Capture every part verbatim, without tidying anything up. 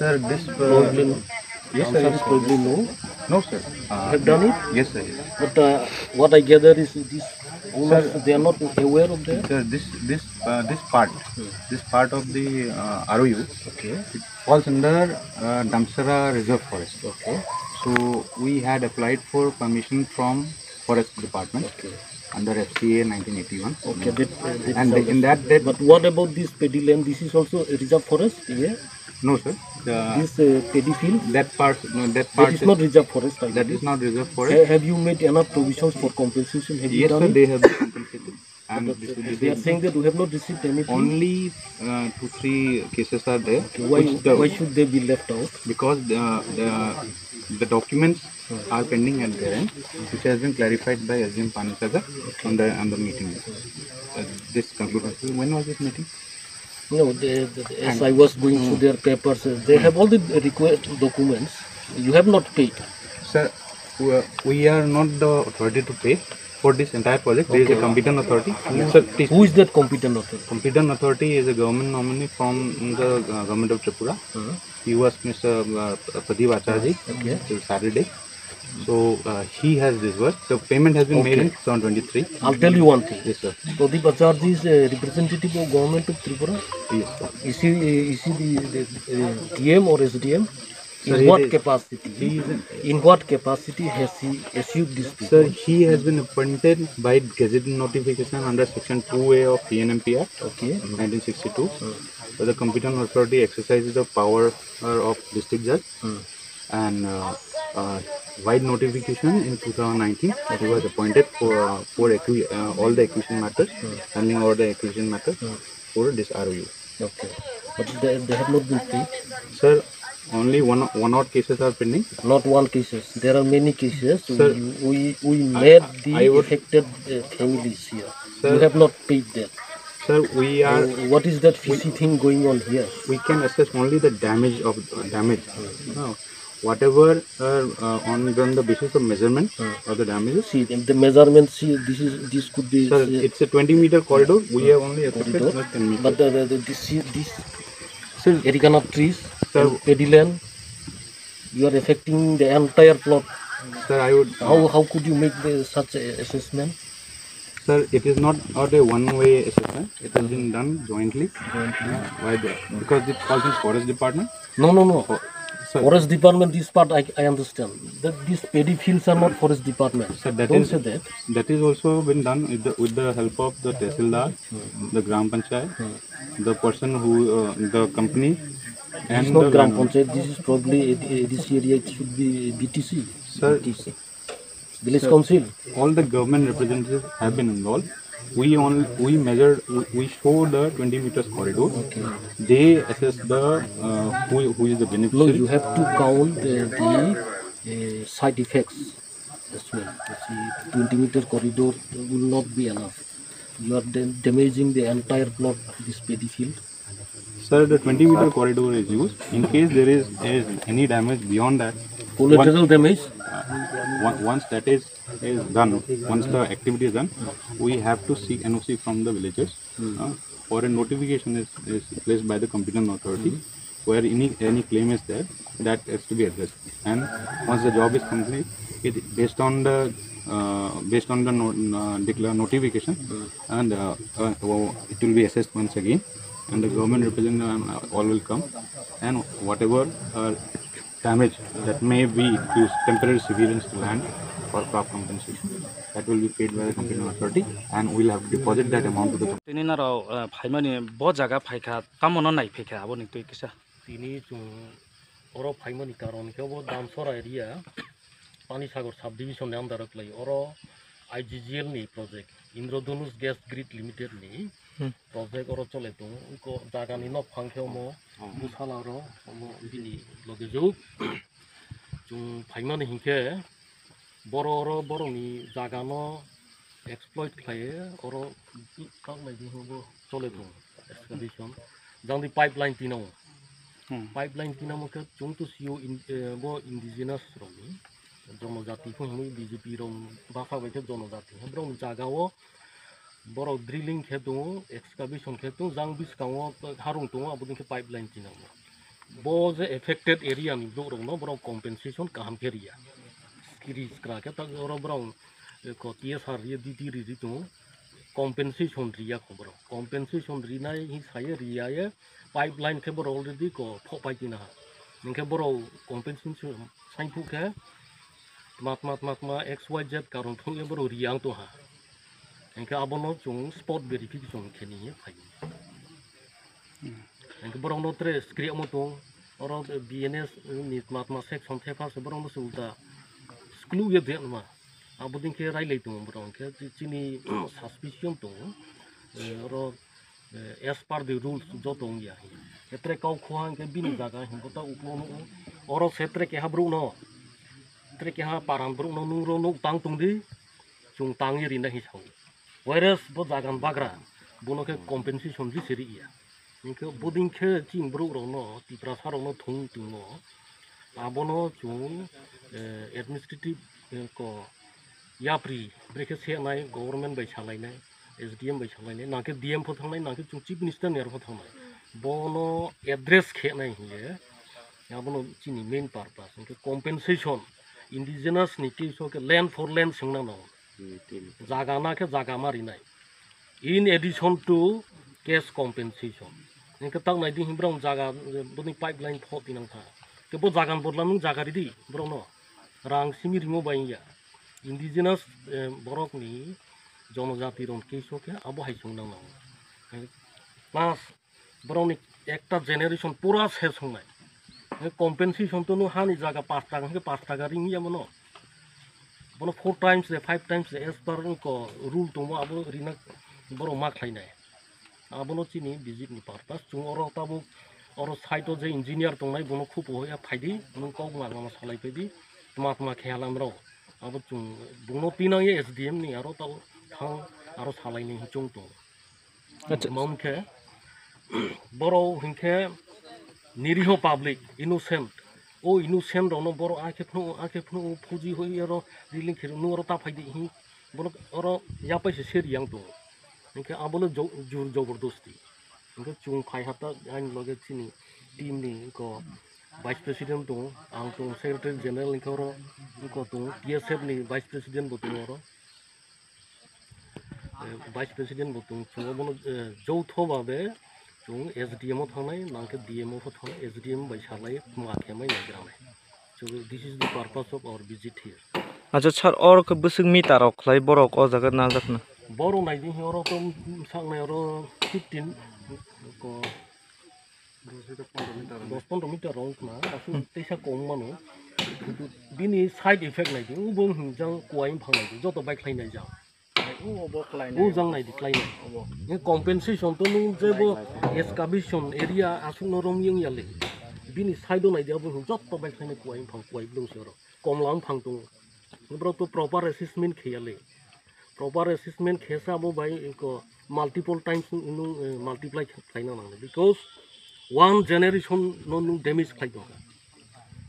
Sir, this, uh, problem, yes, sir, answer yes, is sir. Problem no. No, sir. Uh, have done it? Yes, sir. Yes. But, uh, what I gather is this owners, sir, they are not aware of that. Sir, this, this, uh, this part, hmm, this part of the, uh, R O U, okay, it falls under, uh, Damsara Reserve Forest. Okay. So we had applied for permission from Forest Department, okay, under F C A nineteen eighty-one. Okay, that, uh, that and is in that, that, but what about this paddy land? This is also a reserve forest, yeah? No, sir. The, this, uh, paddy field? That part, no, that part is not reserve forest, I believe. That is not reserve forest. Ha-, have you made enough provisions for compensation? Have you done it? Yes, sir, they have been compensated. And this is the, they are saying that we have not received anything. Only, uh, two, three cases are there. Okay, why, which the, why should they be left out? Because the, the, the documents, hmm, are pending at their end, which has been clarified by S D M Panisagar on the, on the meeting. Uh, this concluded. When was this meeting? No, they, they, as I was going through their papers, uh, they have all the required documents. You have not paid. Sir, we are, we are not the authority to pay for this entire project. There is a, okay, competent authority. Who, sir, please, who is that competent authority? Competent authority is a government nominee from the, uh, government of Tripura. Uh-huh. He was Mister, uh, Pradeep Acharya, okay, till Saturday. So, uh, he has disbursed. The payment has been made, okay, In two thousand twenty-three. I'll tell you one thing. Yes, sir. Pradeep Acharya is a representative of government of Tripura. Yes, sir. Is he, is he the, the, uh, D M or S D M? Sir, in what capacity? He is a, in what capacity has he assumed this position? Sir, he has been appointed by gazette notification under section two A of P N M P R, okay, nineteen sixty-two. Hmm. So the competent authority exercises the power, uh, of district judge. Hmm. And, uh, uh, wide notification in two thousand nineteen, he was appointed for, uh, for acqui-, uh, all the acquisition matters, hmm, handling all the acquisition matters, hmm, for this R O U. Okay. But they, they have not been paid? Sir, only one, one odd cases are pending. Not one cases. There are many cases. Sir, we, we, we I, met the I would affected, uh, families here. Sir, you have not paid them. Sir, we are, uh, what is that fishy thing going on here? We can assess only the damage of, uh, damage. Hmm. No. Whatever, uh, uh, on, on the basis of measurement, hmm, of the damages. See, the, the measurement, see, this is, this could be, sir, say, it's a twenty meter corridor. We have only accepted, corridor, just ten meter. But the, the, the, this, see, this, sir, areca nut trees, sir, and paddy land, you are affecting the entire plot. Sir, I would, how, uh, how could you make the, such a assessment? Sir, it is not, not a one-way assessment. It has been done jointly. Jointly. Uh, by the, because it falls in forest department. No, no, no. Oh, sir. Forest department, this part I, I understand. That these paddy fields are not forest department. Sir, that is, don't say that. That is also been done with the, with the help of the Tehsildar, hmm, the Gram Panchayat, hmm, the person who, uh, the company, and the landlord. It's not Gram Panchayat, this is probably, uh, this area, it should be B T C. Sir, B T C. Village council. All the government representatives have been involved. We only, we measured, we, we show the twenty meters corridor. Okay. They assess the, uh, who, who is the beneficiary. No, you have to count the, the, uh, side effects as well. You see, twenty meter corridor will not be enough. You are dam-, damaging the entire plot, this paddy field. Sir, the twenty meter corridor is used. In case there is, is any damage beyond that, collateral damage? Once, uh, on-, once that is, is done, once the activity is done, we have to seek N O C from the villagers, uh, or a notification is, is placed by the competent authority where any, any claim is there, that has to be addressed. And once the job is complete, it, based on the, uh, based on the no-, uh, decla-, notification, and, uh, uh, it will be assessed once again, and the government representative and all will come, and whatever, uh, damage that may be to temporary severance to land or crop compensation, that will be paid by the competent authority, and we'll have to deposit that amount to the company. Tini naro, uh, phaimani bo jaga phaikha, tamo no nai phaikha, abo ni twi kisa. Tini chwng oro phaimani karon khe bo Damsora area, Panisagar subdivision ni under o kwlai. Oro I G G L ni project, Indradhanush Gas Grid Limited ni project oro chole tongo. Wngkha jagani nok phang khe omo bwsala oro omo bini loge jok. Chwng phaimani hinkhe boro oro borokni jagano exploit khlaiwi oro tak nai di bo chole tongo excavation. Jang di pipeline tinao. Pipeline tinamo khe chwng to sio in, eh, bo indigenous rokni, jonojati phung hinwi B J P rok bwsa bai khe jonojati. Borokni jagao borok drilling khe tongo, excavation khe tongo, jang bwskango harung tongo, aboni khe pipeline tinamo. Bo je affected area ni borok rokno borok compensation kaham khe riya. Skiri skra khe tak oro borok, eh, ko T S R riya, D T riya tongo. Compensation riya ko borok. Compensation rinai hi saye riya ye pipeline khe borok already ko phok pai tina ha. Hingkhe borok compensation saiphu khe mat mat mat ma X Y Z karon phung ye borok riya ang to ha. Hingkhe abono chwng spot verification khe ni ye phai. Hingke borok no tre skri omo tong, oro B N S ni tma tma section the phase borok no se ulta sklu ye de ma. Abo din khe railai tongo borok hingke chi-, chini suspicion tongo. Eh, oro, eh, as per the rules joto wngya. Tre kau khoha hingke bini jaga hingke ta uplo no oro se tre keha borok no, tre keha paran borok no nung ro no tang tong di. Chwng tangwi rina hi sao. Whereas bo jagan bagra, bono khe compensation risi ri ya. Hingkhe bodin khe chini borok rokno, Tiprasa rokno thung tongmo, abono chwng, eh, administrative, eh, ko yapri brekhe se nai government bai salainai, S D M bai salainai, nangkhe D M pho thangnai, nangkhe chwng chief minister ni aro pho thangnai. Bono address khe nai hinye, abono chini main purpose. Hingkhe compensation, indigenous ni case o khe land for land swngna nango. Jaga na khe jaga ma rinai. In addition to cash compensation. Hingke tak nai di himbrong jaga, eh, boni pipeline pho tinang tha. Ke bo jaga ni bodla nung jaga ridi, borok no. Rang simi rimo bai ya. Indigenous, eh, borok ni jonojati rong case o khe abo hai sung nang nango. Plus, borokni ekta generation pura ses wngnai. Hingke compensation to no hani jaga pash taka, hingke pash taka ring ya mano. Bono four times de, five times de, as per ko rule tongo, abo rina borok ma khlainai. Abono chini visit ni purpose. Chwng oro tabuk, oro site o je engineer tongnai, bono khupo ya phaidi, nwng kok ma ma salai phaidi, tma tma khe halam rok. Abo chwng bono tinang ya S D M ni, aro tabuk thang, aro salai ni chwng tongo. Acha. Tamo hwnkhe, borok hwnkhe niriho public, innocent. O innocent rokno borok akhe phunu, akhe phunu phuji hoi oro riling khe nung oro ta phaidi hi. Borok oro yapai se seri yang tongo. Hwnkhe abono jo-, jur jobordosti. Hwnkhe chwng phai hata ani loge chini team ni ko vice president tongo, ang tongo secretary general hwnkhe oro ko tongo, T S F ni vice president bo tongo oro. Eh, vice president bo tong, chwng obono, eh, joutho babe chwng S D M o thangnai, nangkhe D M o pho thangnai, S D M bai salai ma khe mai naigra nai. So this is the purpose of our visit here. Acha sir, oro khe bwswk mita rok khlai borok o jaga najakna? Borok naidi oro to saknai oro fifteen ko dos pondro meter rong khna, aswk teisa kom mano. Kintu bini side effect nai di, ubo hwnjang kuai buphang nai di, joto bai khlai nai jang. Ubo khlai nai. Ujang nai di khlai nai. Ubo. Ni compensation to nung je bo excavation area aswk no rom yang ya le. Bini side o nai di, abo hwn joto bai khlai nai kuai buphang, kuai blung se oro. Komla buphang tongo. Borok to proper assessment khe ya le. Proper assessment khe sa abo bai ko multiple times nung, eh, multiply khlaina nango, because one generation no nung damage khlai tongkha.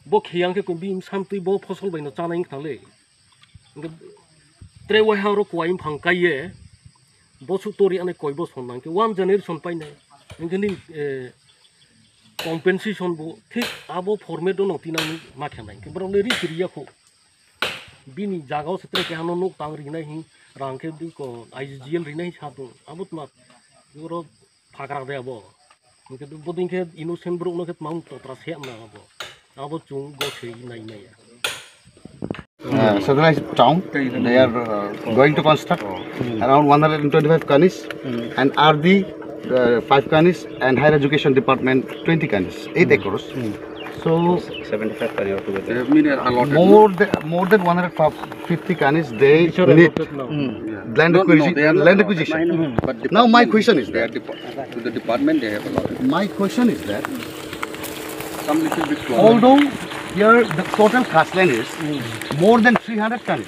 Bo kheyang khe ko bini samtwi bo phosol bai no chanai wngkha le. Hwnkhe tre waiha oro kuai buphang kaiye bo su tori anai koi boson nang khe one generation painai. Hwnkhe ni, eh, compensation bo thik abo format o no tinang ma khe nai. Hwnkhe borok le ri kiriya kho. Bini jaga o se tre keha no nuk tang rinai hin rang khe bi ko I G L rinai hin sa tongo. Abo tma oro phagra de abo. Hingke bo ding khe innocent borok no khe tma totra se amna abo. Abo chwng go se nai nai ya. Uh, Sadhana town, they are uh, going to construct around one hundred twenty-five kanis and R D uh, five kanis and higher education department twenty kanis, eight acres. So seventy-five kani altogether. They have been allotted. More than, more than one hundred fifty kanis they need. Land acquisition. Land acquisition. Now my question is that. To the department they have allotted. My question is that. Come little bit closer. Although here the total grassland is more than three hundred kanis,